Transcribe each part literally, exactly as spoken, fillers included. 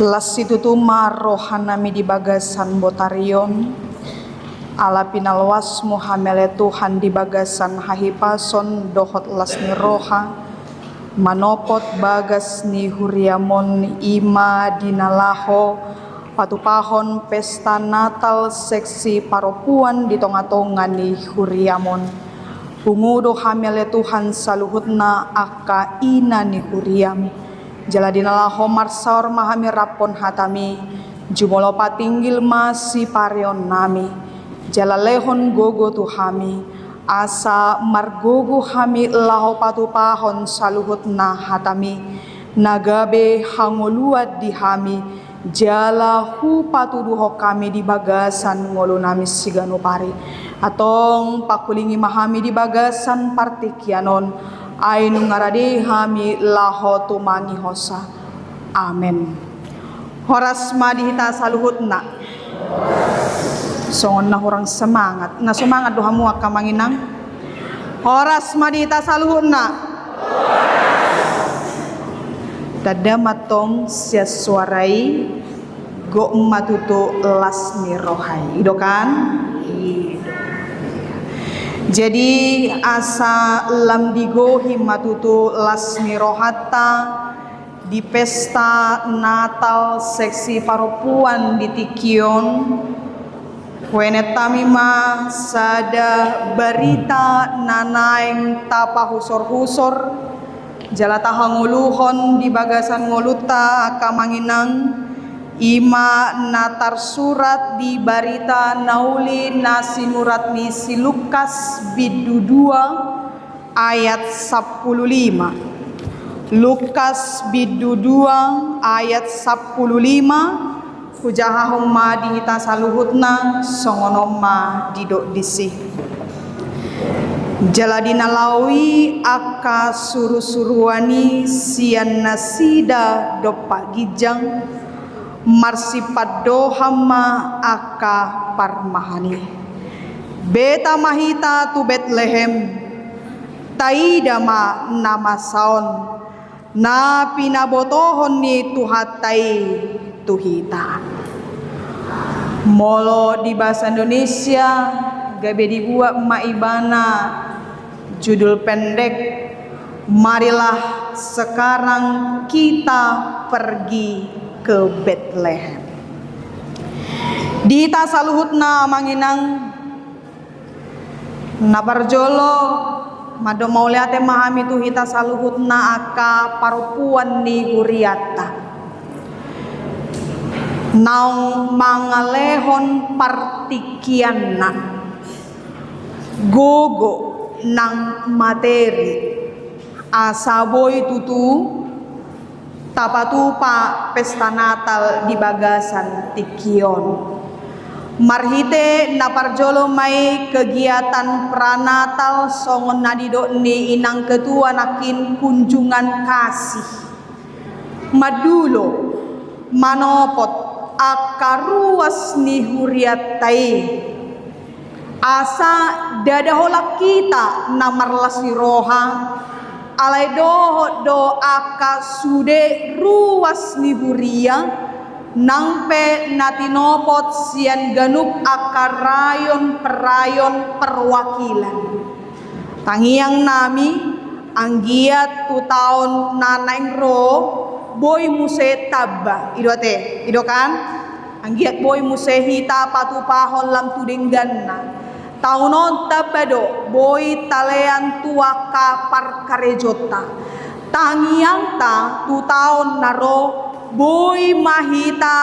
Las situtu ma rohanami di bagasan botari on, ala pinaloasmu hami ale Tuhan di bagasan hahipason dohot las ni roha, manopot bagas ni huriam on, i ma di na laho patupahon pesta Natal seksi parompuan di tonga-tonga ni huriam on. Pungu do hami ale Tuhan saluhutna angka ina ni huriam. Jala di na laho marsaor ma hami raphon hatami, jumolo patinggil ma sipareonnami. Jala lehon gogo tu hami, asa margogo hami laho patupahon saluhutna hatami, na gabe hangoluan di hami, jala hupatuduhon hami di bagasan ngolunami siganup ari. Antong pangkulingi ma hami di bagasan partingkian on, ai nunga rade hami laho tumangihosa. Amen. Horas ma di hita saluhutna. Songon na hurang semangat. Na semangat do hamu angka amang inang? Horas ma di hita saluhutna. Tanda ma antong sian suara i, gok ma tutu las ni roha i. I do kan? I do. Jadi asa lam digohi ma tutu las ni rohanta di pesta Natal seksi parompuan di tingki on, huenethami ma sada barita na naeng tapahusor-husor jala tahangoluhon di bagasan ngolunta angka amang inang, i ma na tarsurat di barita na uli na sinurat ni si Lukas bindu dua ayat sampulu lima. Lukas bindu dua ayat sampulu lima. Hujahahon ma di hita saluhutna, songon on ma didok disi. Jala di na laho i angka suru-suruan i sian nasida dompak ginjang, marsipandohan ma angka parmahan i. Beta ma hita tu Betlehem, taida ma na masa on, na pinabotohon ni Tuhanta i tu hita. Molo di bahasa Indonesia, gabe dibuat ma ibana judul pendek, Marilah Sekarang Kita Pergi ke Betlehem. Di hita saluhutna amang inang, na parjolo, mandok mauliate ma hami tu hita saluhutna angka parompuan ni hurianta, naung mangalehon partingkianna, gogo nang materi, asa boi tutu tapatupa pesta Natal di bagasan tingki on. Marhite na parjolo ma i kegiatan pranatal songon na didok ni inang ketua nangkin kunjungan kasih. Mandulo, manopot angka ruas ni hurianta i. Asa ndada holan hita na marlas ni roha, alai dohot do angka sude ruas ni huria, nang pe na tinopot sian ganup angka rayon per rayon perwakilan. Tangiang nami, anggiat tu taon na naeng ro, boi muse tamba, i do ate, i do kan? Anggiat boi muse hita patupahon lam tu dengganna. Taon on tamba do, boi talean tu angka parkarejonta. Tangiangta tu taon na ro, boi ma hita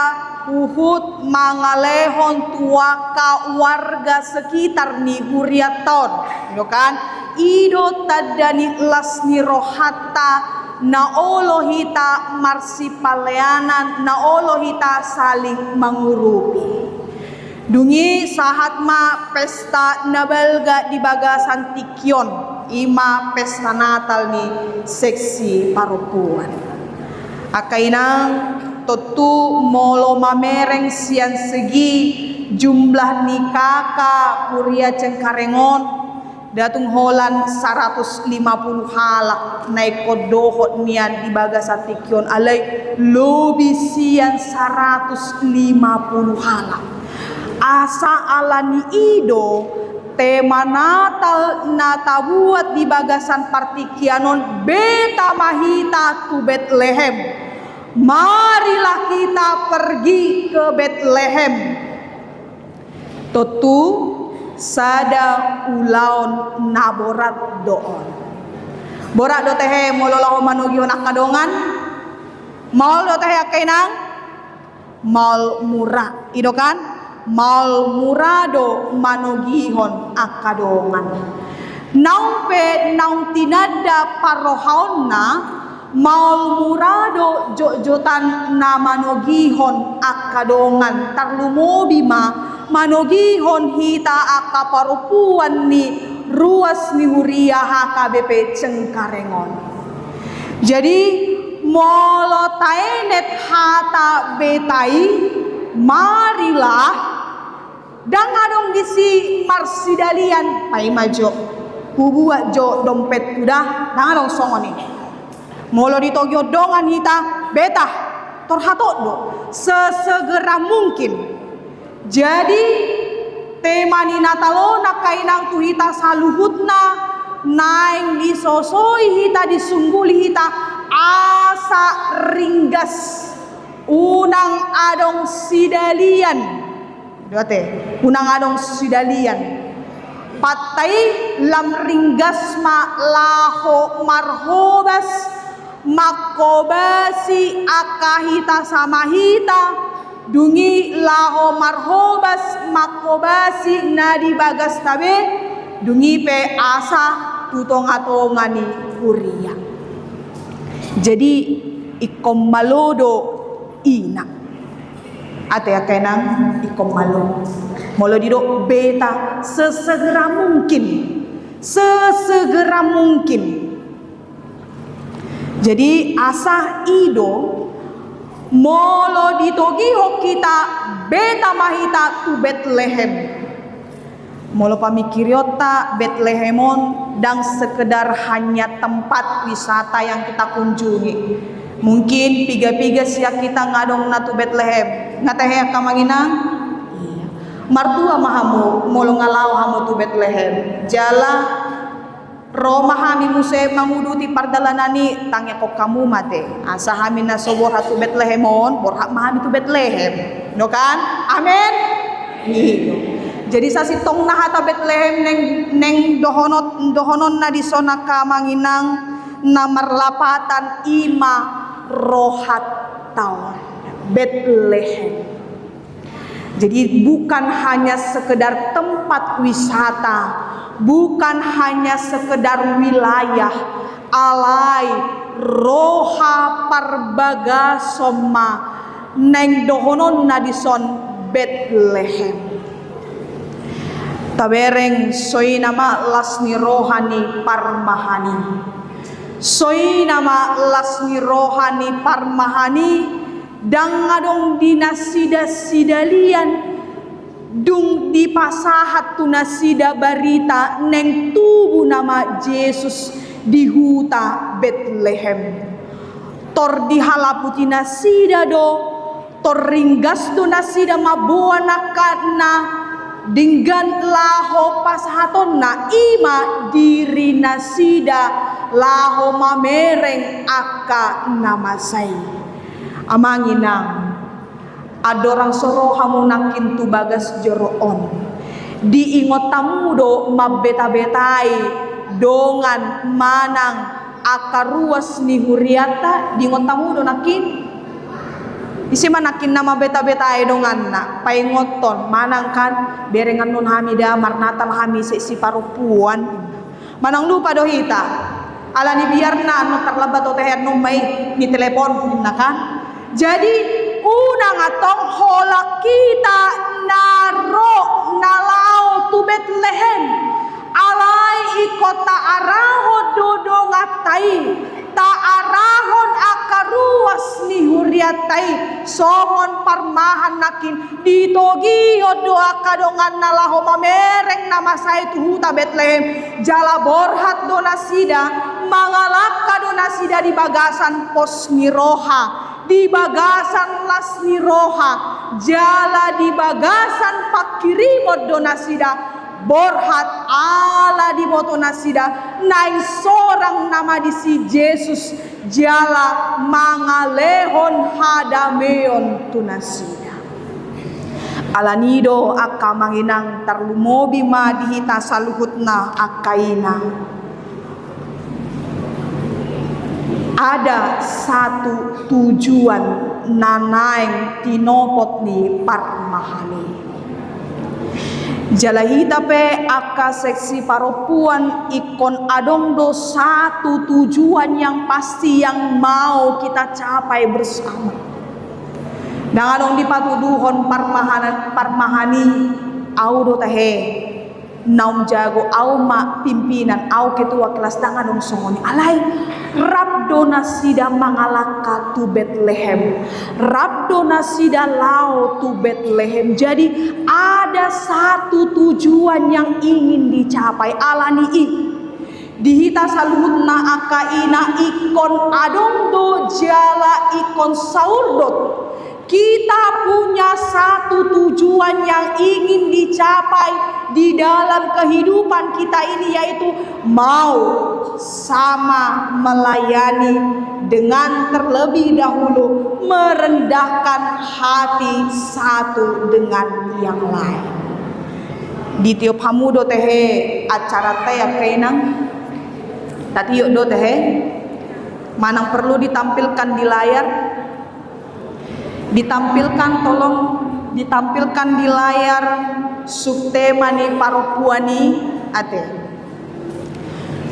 huhut mangalehon tu angka warga sekitar ni hurianta on. I do kan? I do tanda ni las ni rohanta na olo hita marsipaleanan, na olo hita saling mangurupi. Dung i sahat ma pesta na balga di bagasan tingki on, i ma pesta Natal ni seksi parompuan. Angka inang, tontu molo mamereng sian segi jumlah ni kaka huria Cengkareng on, Datung holan saratus lima pulu halak na ingkon dohot nian di bagasan tingki on, alai lobi sian saratus lima pulu halak. Asa ala ni i do tema Natal na tabuat di bagasan partingkian on, beta ma hita tu Betlehem. Marilah kita pergi ke Betlehem. Tontu sada ulaon na borat do on. Borat do tehe molo laho manogihon angka dongan. Maol do tehe angka inang. Maol mura, i do kan? Maol mura do manogihon angka dongan. Naung pe naung tinanda parrohaonna, maol mura do jotjotan na manogihon angka dongan, tarlumobi ma manogihon hita angka parompuan ni ruas ni huria H K B P Cengkareng on. Jadi, molo taenet hata beta i, marilah, ndang adong disi marsidalian, paima jo, hubuat jo dompetku da, ndang adong songon i. Molo ditogihon dongan hita, beta, tor hatop do, sesegera mungkin. Jadi, tema ni Natal on angka inang tu hita saluhutna, naeng disosoi hita, disungguli hita, asa ringgas, unang adong sidalian. Dote, unang adong sidalian. Patta i lam ringgas ma laho marhobas, mangkobasi angka hita sama hita, dung i laho marhobas, mangkobasi na di bagasta be, dung i pe asa tu tongatonga ni huria. Jadi, ingkon malo do ina. Ate angka inang, ingkon malo. Molo didok beta sesegera mungkin. Sesegera mungkin. Jadi, asa i do, molo ditogihon hita, beta ma hita tu Betlehem. Molo pamingkirionta, Betlehem on ndang sekedar hanya tempat wisata yang kita kunjungi. Mungkin piga-piga sian hita nga adong na tu Betlehem. Nga tehe angka amang inang? Iya. Martua ma hamu, molo nga laho hamu tu Betlehem. Jala ro ma hami muse manguduti pardalanan i, tangiangkon hamu ma ate. Asa hami na so borhat tu Betlehem on, borhat ma hami tu Betlehem. No kan? Amen? Iya. Jadi sasintongna hata Betlehem naeng, naeng dohonon, dohononna dison angka amang inang na marlapatan i ma rohanta on. Betlehem. Jadi, bukan hanya sekedar tempat wisata, bukan hanya sekedar wilayah, alai roha parbagason ma naeng dohononna dison Betlehem. Tabereng, songon i nama las ni roha ni parmahan i. Songon i nama las ni roha ni parmahan i. Ndang adong di nasida sidalian, dung dipasahat tu nasida barita naeng tubu nama Jesus di huta Betlehem. Tor dihalaputi nasida do, tor ringgas do nasida mamboan angka na denggan laho pasahatonna, i ma diri nasida laho mamereng angka na masa i. Amang inang, andorang so ro hamu nangkin tu bagas joro on, diingot hamu do mambetabeta i dongan manang angka ruas ni hurianta, diingot hamu do nangkin? Ise ma nangkin na mambetabeta i donganna, paingothon, manang kan, bereng annon hami da, marnatal hami ise siparompuan. Manang lupa do hita. Ala ni biarna annon tarlambat oto he annon ma i, ni telepon, ninna kan. Jadi, unang antong holan hita na ro na laho tu Betlehem. Alai ingkon taarahon do donganta i, taarahon angka ruas ni hurian Tahe songon parmahan nangkin, ditogihon do angka donganna laho mamereng na masa i tu huta Betlehem, jala borhat do nasida, mangalangka do nasida di bagasan pos ni roha, di bagasan las ni roha, jala di bagasan pangkirimon do nasida borhat ala diboto nasida naeng sorang nama disi Jesus jala mangalehon hadameon tu nasida. Alani do angka amang inang, tarlumobi ma di hita saluhutna angka inang. Ada satu tujuan na naeng tinopot ni parmahan i. Jala hita pe angka seksi parompuan ingkon adong do satu tujuan yang pasti yang mau kita capai bersama. Ndang adong dipatuduhon parmahan, parmahan i, au do tahe naung jago, au ma pimpinan, au ketua kelas, ndang adong songon i. Alai rap do nasida mangalangka tu Betlehem, rap do nasida laho tu Betlehem. Jadi ada satu tujuan yang ingin dicapai. Alani i, di hita saluhutna angka inang, ingkon adong do jala ingkon saurdot. Kita punya satu tujuan yang ingin dicapai di dalam kehidupan kita ini, yaitu mau sama melayani dengan terlebih dahulu merendahkan hati satu dengan yang lain. Ditiop hamu do tahe acara ta i angka inang? Tatiop do tahe? Manang perlu ditampilkan di layar? Ditampilkan, tolong ditampilkan di layar subtema ni parompuan i, ate.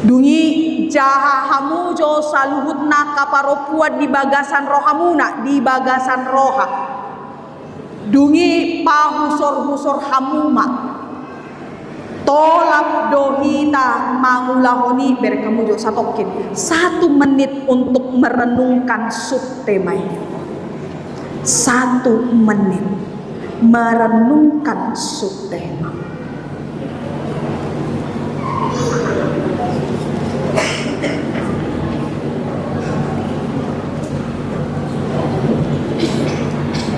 Dung i jaha hamu jo saluhutna angka parompuan di bagasan rohamuna, di bagasan roha. Dung i pahusor-husor hamu ma. Tolap do hita mangulahon i, bereng hamu jo satongkin. Satu menit untuk merenungkan subtema i. Satu menit merenungkan subtema.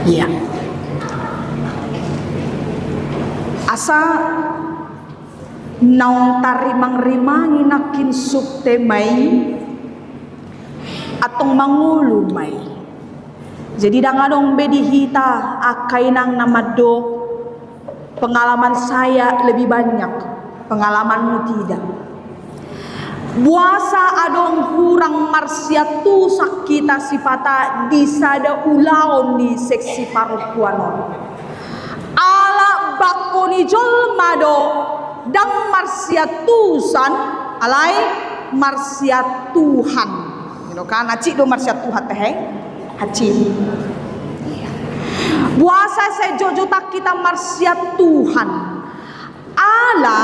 Iya. Asa naung tarimang-rimangi nangkin subtema i, antong mangolu ma i. Jadi ndang adong be di hita angka inang na mandok pengalaman saya lebih banyak, pengalamanmu tidak. Boasa adong hurang marsiantusan hita sipata di sada ulaon ni seksi parompuan on? Ala bangko ni jolma do ndang marsiantusan, alai marsiantuhan. Gitu kan? Hansit do marsiantuhan tahe? Hansit. Iya. Boasa sai jotjotan hita marsiantuhan? Ala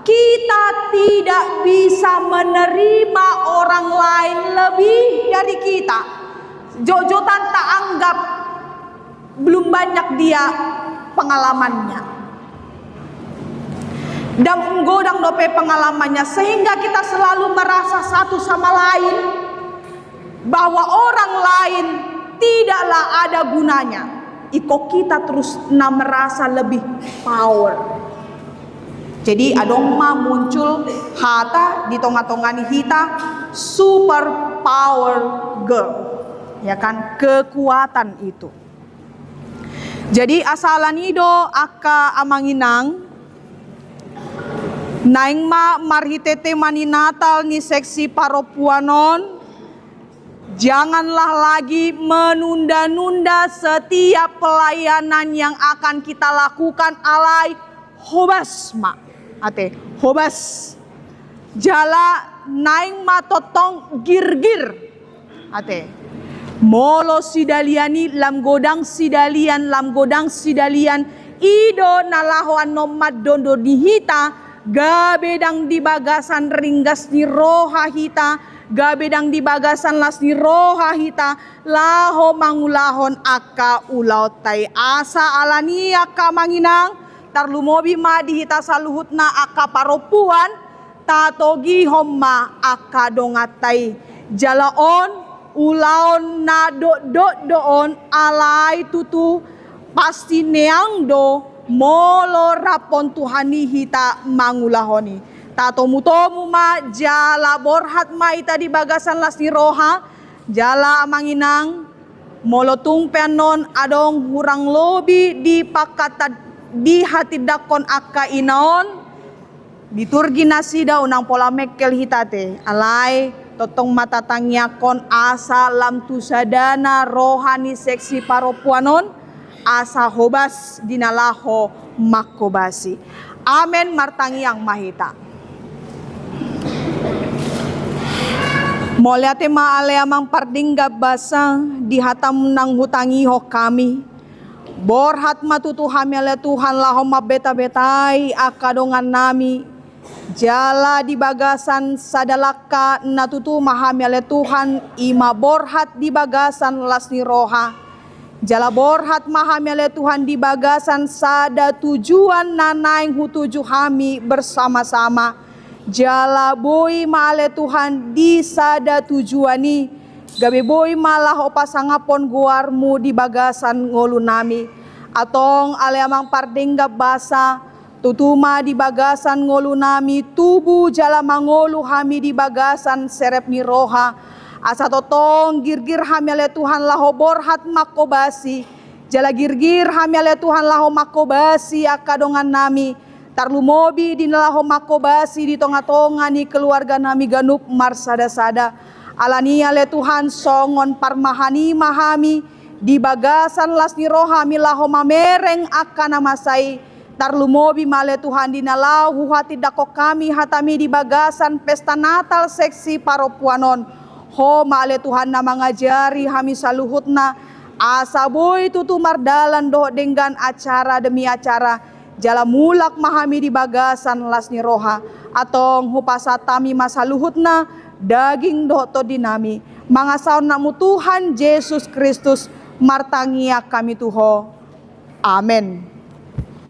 kita tidak bisa menerima orang lain lebih dari kita. Jotjotan taanggap belum banyak dia pengalamannya. Ndang godang dope pengalamannya, sehingga kita selalu merasa satu sama lain bahwa orang lain tidaklah ada gunanya. Ingkon kita terus na merasa lebih power. Jadi adong ma muncul hata di tonga-tonga ni hita, super power girl. Ya kan, kekuatan itu. Jadi asa alani do angka amang inang, naeng ma marhite tema ni Natal ni seksi parompuan on, janganlah lagi menunda-nunda setiap pelayanan yang akan kita lakukan, alai hobas ma. Ate, hobas. Jala naeng ma tongtong girgir. Ate. Molo sidalian i lam godang sidalian, lam godang sidalian, i do na laho annon mandondo di hita, gabe ndang di bagasan ringgas ni roha hita, gabe ndang di bagasan las ni roha hita laho mangulahon angka ulaonta i. Asa alani i angka amang inang, tarlumobi ma di hita saluhutna angka parompuan, tatogihon ma angka donganta i. Jala on, ulaon na dokdok do on, alai tutu pasti neang do molo rap on Tuhan i hita mangulahon i. Tatomutomu ma jala borhat ma hita di bagasan las ni roha. Jala amang inang, molo tung pe annon adong hurang lobi di pangkatandang, di hatindangkon angka ina on, liturgi nasida, unang pola mengkel hita ate, alai tongtong ma tatangiangkon asa lam tu sadana roha ni seksi parompuan on, asa hobas di na laho mangkobasi. Amen. Martangiang ma hita. Mauliate ma ale Amang pardenggan basa, di hatamu nang hutangihon hami. Borhat ma tutu hami ale Tuhan laho mambetabetahi angka dongannami. Jala di bagasan sada langka na tutu ma hami ale Tuhan, i ma borhat di bagasan las ni roha. Jala borhat ma hami ale Tuhan di bagasan sada tujuan na naeng hutuju hami bersama-sama. Jala boi ma ale Tuhan di sada tujuan i, gabe boi ma laho pasangaphon goarmu di bagasan ngolunami. Antong ale Amang pardenggan basa, tutu ma di bagasan ngolunami tubu jala mangolu hami di bagasan serep ni roha. Asa tongtong girgir hami ale Tuhan laho borhat mangkobasi. Jala girgir hami ale Tuhan laho mangkobasi angka dongannami. Tarlumobi di na laho mangkobasi di tonga-tonga ni keluarganami ganup marsada-sada. Alani i ale Tuhan songon parmahan i ma hami di bagasan las ni rohami laho mamereng angka na masa i. Tarlumobi ma ale Tuhan di na laho huhatindangkon hami hatami di bagasan pesta Natal seksi parompuan on. Ho ma ale Tuhan na mangajari hami saluhutna, asa boi tutu mardalan dohot denggan acara demi acara. Jala mulak ma hami di bagasan las ni roha. Antong hupasahat hami ma saluhutna daging dohot tondinami. Mangasahon anakmu Tuhan Jesus Kristus martangiang hami tu Ho. Amen.